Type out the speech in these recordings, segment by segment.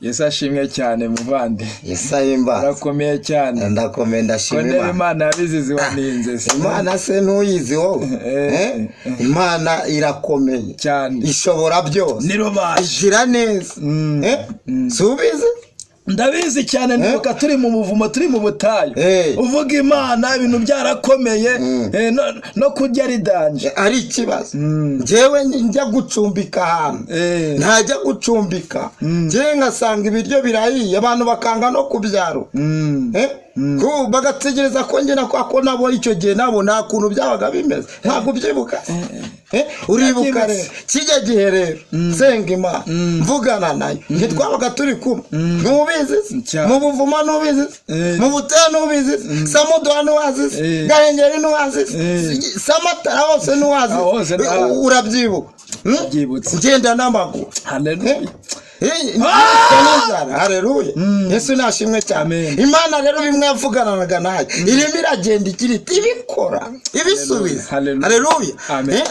Yesu ashimwe cyane muvandi. Yesu ahimbaze. Urakomeye cyane. Ndakomeye, ndashima Imana. Imana. Imana yabizizi waninze se. Imana se ntuyizi wowe? Imana irakomeye cyane. Ishobora byose. Ni rubasha. Igira neza. Si ubizi? Ndabizi cyane, ndibuka turi mu buvumo, turi mu butayu, uvuga Imana ibintu byarakomeye, no kurya ari danger. Ari ikibazo. Njyewe njya gucumbika ahantu, ntajya gucumbika njyewe ngasanga ibiryo birahiye, abantu bakanga no kubyaro, bagategereza ko njye ko nabo icyo gihe nabo nta kuntu byabaga bimeze. Ntabwo ubyibuka? Uribuka rero kijya gihe rero nsenga Imana mvugana nayo, ntitwabaga turi kumwe? Ntubizi? Mu buvumo ntubizi? Mu butayu ntubizi? Samuduha ntuhazi? Gahengeri ntuhazi? Samatara hose ntuhazi? Urabyibuka? Ngenda n'amaguru. Haleluya. Yesu nashimwe cyane. Imana rero bimwe yavuganaga nayo irimo iragenda igira iti ibikora ibisubiza. Haleluya,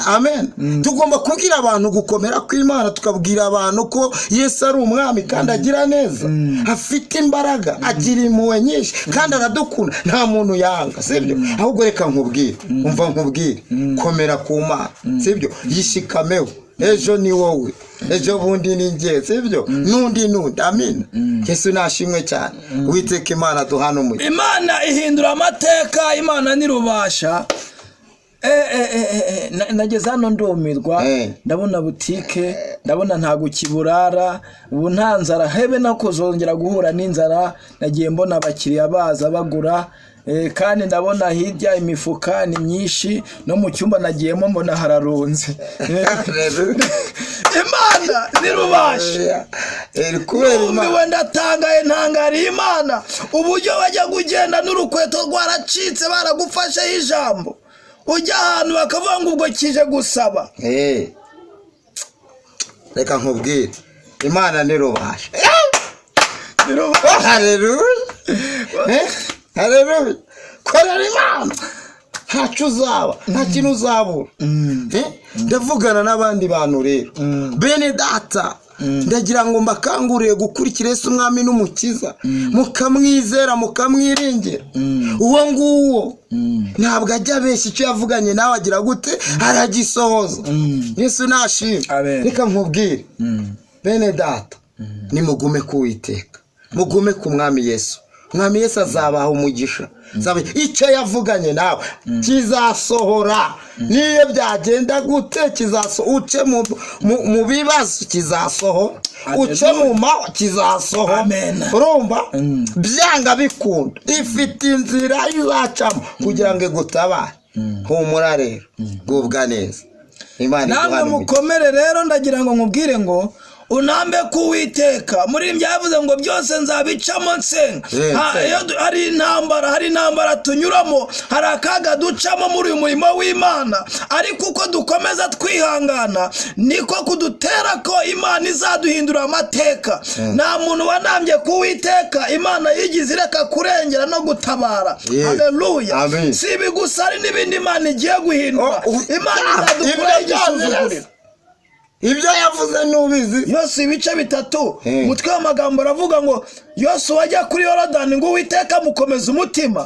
amen. Tugomba kubwira abantu gukomera kw'Imana, tukabwira abantu ko Yesu ari umwami kandi agira neza, afite imbaraga, agira impuhwe nyinshi kandi aradukunda, nta muntu yanga, sibyo? Ahubwo reka nkubwire, umva nkubwire, komera ku Mana, sibyo? Yishikameho, ejo ni wowe, ejo bundi ni njye, sibyo? N'undi n'undi. Amina. Yesu nashimwe cyane. Uwiteka Imana duhana umugisha. Imana ihindura amateka, Imana nirubasha. Nageze hano ndumirwa, ndabona butike, ndabona ntago kiburara, ubu nta nzara, hebe no kuzongera guhura n'inzara. Nagiye mbona abakiriya baza bagura, kandi ndabona hirya imifuka ni myinshi, no mu cyumba nagiyemo mbona hararunze. Imana nirubasha. Numiwe, ndatangaye, ntangariye Imana uburyo bajya kugenda n'urukweto rwaracitse, baragufasheho ijambo, ujya ahantu bakavuga ngo ubwo kije gusaba. Reka nkubwire, Imana nirubasha. Haleluya, haleluya. Korera Imana, ntacyo uzaba, nta kintu uzabura. Ndavugana n'abandi bantu rero, bene data, ndagira ngo mbakangurire gukurikira Yesu umwami n'umukiza, mukamwizera, mukamwiringira. Uwo nguwo ntabwo ajya abeshya, icyo yavuganye nawe agira gute? Aragisohoza. Yesu nashimwe. Reka nkubwire bene data, nimugume ku Uwiteka, mugume ku mwami Yesu. Mwami Yesu azabaha umugisha. Icyo yavuganye nawe kizasohora, niyo byagenda gute kizasohora. Uce mu bibazo kizasohora, uce mu mawa kizasohora. Urumva byanga bikunda, ifite inzira izacamo kugira ngo igutabare. Humura rero, gubwa neza. Namwe mukomere rero, ndagira ngo nkubwire ngo unambe ku Uwiteka. Muri byavuze ngo byose nzabicamo nsenga. Hari intambara, hari intambara tunyuramo, hari akaga ducamo muri uyu murimo w'Imana, ariko uko dukomeza twihangana niko kudutera ko Imana izaduhindura amateka. Nta muntu wanambye ku Uwiteka Imana yigize ireka kurengera no gutabara. Haleluya. Si ibi gusa, hari n'ibindi Imana igiye guhindura. Imana izadukuraho igisuzuguriro. Ibyo yavuze nubizi. Yose ibice bitatu, umutwe w'amagambo aravuga ngo Yose wajya kuri Yorodani ngo Uwiteka mukomeza umutima.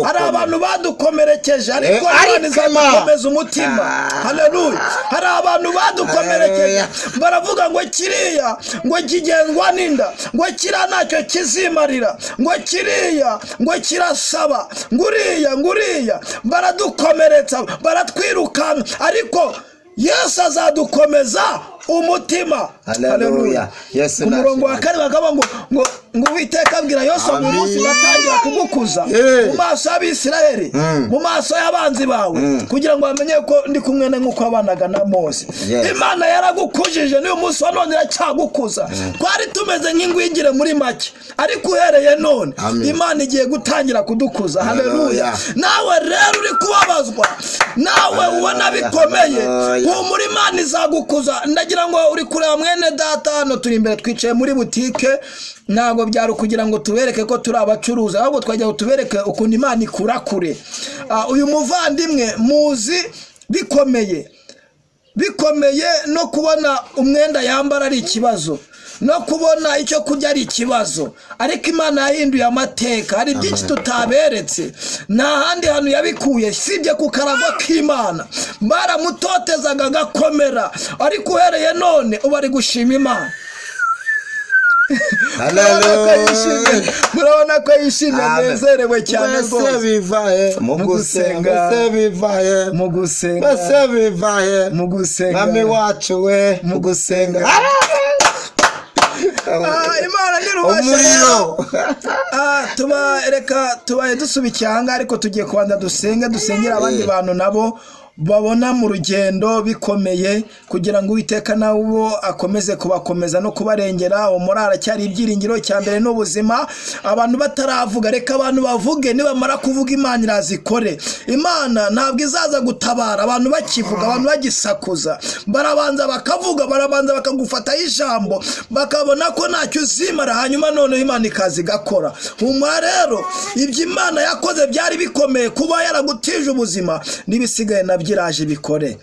Hari abantu badukomerekeje, ariko Imana izadukomeza umutima. Haleluya. Hari abantu badukomerekeje, baravuga ngo kiriya ngo kigendwa n'inda, ngo kiriya ntacyo kizimarira, ngo kiriya ngo kirasaba, nguriya nguriya, baradukomeretsa, baratwirukanka, ariko Yesu azadukomeza umutima. Haleluya. Yesu umurongo wa kane bakavuga ngo ngo ngo Uwiteka abwira Yosuwa ngo umunsi batangira kugukuza mu maso y'Abisirayeli, mu maso y'abanzi bawe, kugira ngo bamenye ko ndi kumwe na nk'uko wabanaga na Mose. Imana yaragukujije, n'uyu munsi wa none iracyagukuza. Twari tumeze nk'ingwingire muri make, ariko uhereye none Imana igiye gutangira kudukuza. Haleluya. Nawe rero uri kubabazwa, nawe ubona bikomeye, humura, Imana izagukuza. Ndagira ngo uri kureba mwene data, hano turi imbere twicaye muri butike, ntabwo byari kugira ngo tubereke ko turi abacuruzi, ahubwo twajya ngo tubereke ukuntu Imana ikura kure. Uyu muvandimwe muzi bikomeye, bikomeye no kubona umwenda yambara ari ikibazo, No kubona icyo kurya ari ikibazo, ariko Imana yahinduye amateka. Hari byinshi tutaberetse, nta handi hantu yabikuye sibye ku karago k'Imana. Baramutotezaga agakomera, ariko uhereye none ubu ari gushima Imana. Murabona ko yishimye, anezerewe cyane rwose. Bivahe mu gusenga, bivahe mu gusenga, bivahe mu gusenga, mwami wacu we mu gusenga. Imana ntirubasha umuriro. Reka tubaye dusubikiye ahangaha, ariko tugiye kubanza dusenge, dusengera abandi bantu nabo babona mu rugendo bikomeye, kugira ngo Uwiteka nabo akomeze kubakomeza no kubarengera. Uwo muri aracyari ibyiringiro cya mbere n'ubuzima. Abantu bataravuga, reka abantu bavuge, nibamara kuvuga Imana irazikore. Imana ntabwo izaza gutabara abantu bakivuga, abantu bagisakuza. Barabanza bakavuga, barabanza bakagufataho ijambo, bakabona ko ntacyo uzimara, hanyuma noneho Imana ikaza igakora. Humura rero, ibyo Imana yakoze byari bikomeye, kuba yaragutije ubuzima, n'ibisigaye nabyo iraje bikore.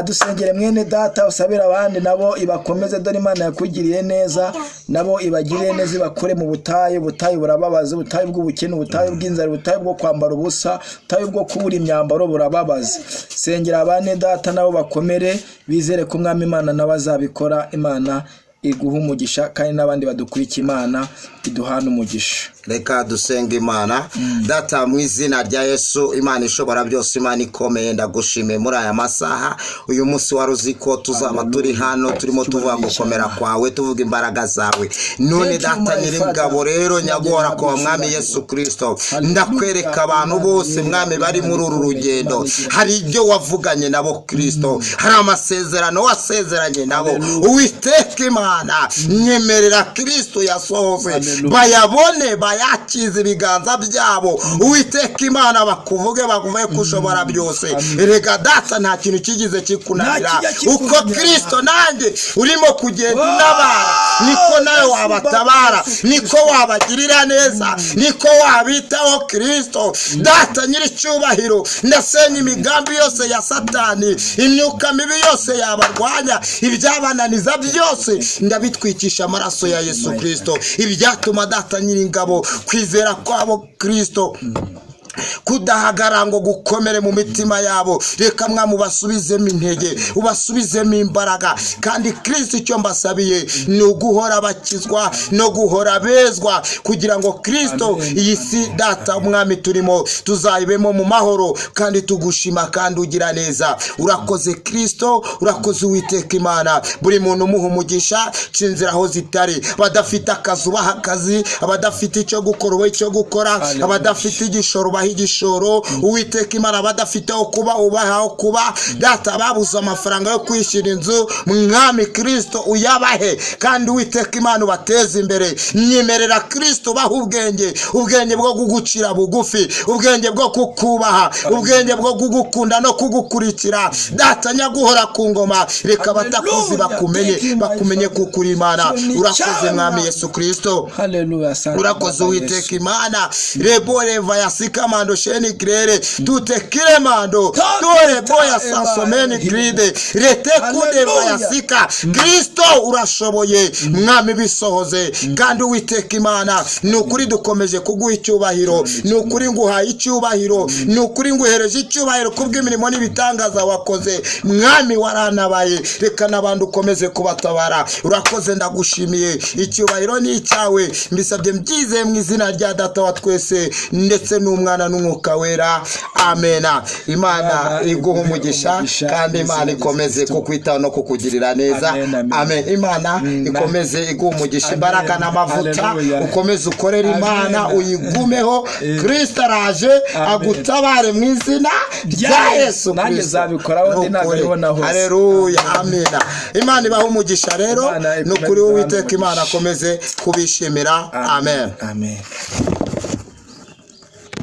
Dusengere mwene data, usabira abandi nabo ibakomeze. Dore Imana yakugiriye neza, nabo ibagiriye neza, ibakure mu butayu. Ubutayu burababaza, ubutayu bw'ubukene, ubutayu bw'inzara, ubutayu bwo kwambara ubusa, ubutayu bwo kubura imyambaro burababaza. Sengera abane data nabo bakomere, bizere ko Umwami Imana nabo azabikora. Imana iguha umugisha, kandi n'abandi badukurikiye Imana iduhana umugisha. Reka dusenga Imana. Data, mu izina rya Yesu, Imana ishobora byose, Imana ikomeye, ndagushimiye muri aya masaha. Uyu munsi wari uzi ko tuzaba turi hano turimo tuvuga gukomera kwawe, tuvuga imbaraga zawe. None Data nyir'ingabo rero, nyagora kwa Mwami Yesu Kristo, ndakwereka abantu bose Mwami bari muri uru rugendo. Hari ibyo wavuganye nabo Kristo, hari amasezerano wasezeranye nabo. Uwiteka Imana, nyemerera Kristo yasohoze, bayabone, bayakize ibiganza byabo. Uwiteka Imana, bakuvuge, bakuvuge ko ushobora byose. Erega Data, nta kintu kigize kikunanira. Uko Kristo nanjye urimo kugenda unabara, niko nawe wabatabara, niko wabagirira neza, niko wabitaho Kristo. Data nyiricyubahiro, ndasenya imigambi yose ya Satani, imyuka mibi yose yabarwanya, ibyabananiza byose ndabitwikisha amaraso ya Yesu Kristo. Ibyatuma Data nyiringabo kwizera kwabo Kristo kudahagara ngo gukomere mu mitima yabo, reka Mwami ubasubizemo intege, ubasubizemo imbaraga. Kandi Kristo icyo mbasabiye ni uguhora bakizwa no guhora bezwa, kugira ngo Kristo iyi si Data Umwami turimo tuzayibemo mu mahoro, kandi tugushima kandi ugira neza. Urakoze Kristo, urakoze Uwiteka Imana. Buri muntu umuha umugisha, cinzira aho zitari, badafite akazi ubaha akazi, abadafite icyo gukora ubaha icyo gukora, abadafite igishoro ubaha igishoro. Uwiteka Imana, badafite aho kuba ubaha aho kuba. Data, babuze amafaranga yo kwishyura inzu, Mwami Kristo uyabahe, kandi Uwiteka Imana ubateze imbere. Nyemerera Kristo ubaha ubwenge, ubwenge bwo kugucira bugufi, ubwenge bwo kukubaha, ubwenge bwo kugukunda no kugukurikira. Data nyaguhora ku ngoma, reka batakuzi bakumenye, bakumenye kuko uri Imana. Urakoze Mwami Yesu Kristo, urakoze Uwiteka Imana. Reboreva yasika mando sheni krere tute kiremando tore boya sansomeni gride rete kude bayasika. Kristo urashoboye Mwami, bisohoze. Kandi Uwiteka Imana, ni ukuri dukomeje kuguha icyubahiro, ni ukuri nguhaye icyubahiro, ni ukuri nguhereje icyubahiro kubw'imirimo n'ibitangaza wakoze Mwami. Waranabaye, reka n'abandi ukomeze kubatabara. Urakoze, ndagushimiye, icyubahiro ni icyawe. Mbisabye mbyizeye mu izina rya Data wa twese ndetse n'Umwana n'Umwuka Wera, amena. Imana iguha umugisha, kandi Imana ikomeze kukwitaho no kukugirira neza, amen. Imana ikomeze iguha umugisha, imbaraga n'amavuta, ukomeze ukorere Imana, uyigumeho. Kristo araje agutabare mu izina rya Yesu Kristo. Haleluya, amena. Imana ibahe umugisha rero, ni ukuri Uwiteka Imana akomeze kubishimira, amen. Amen.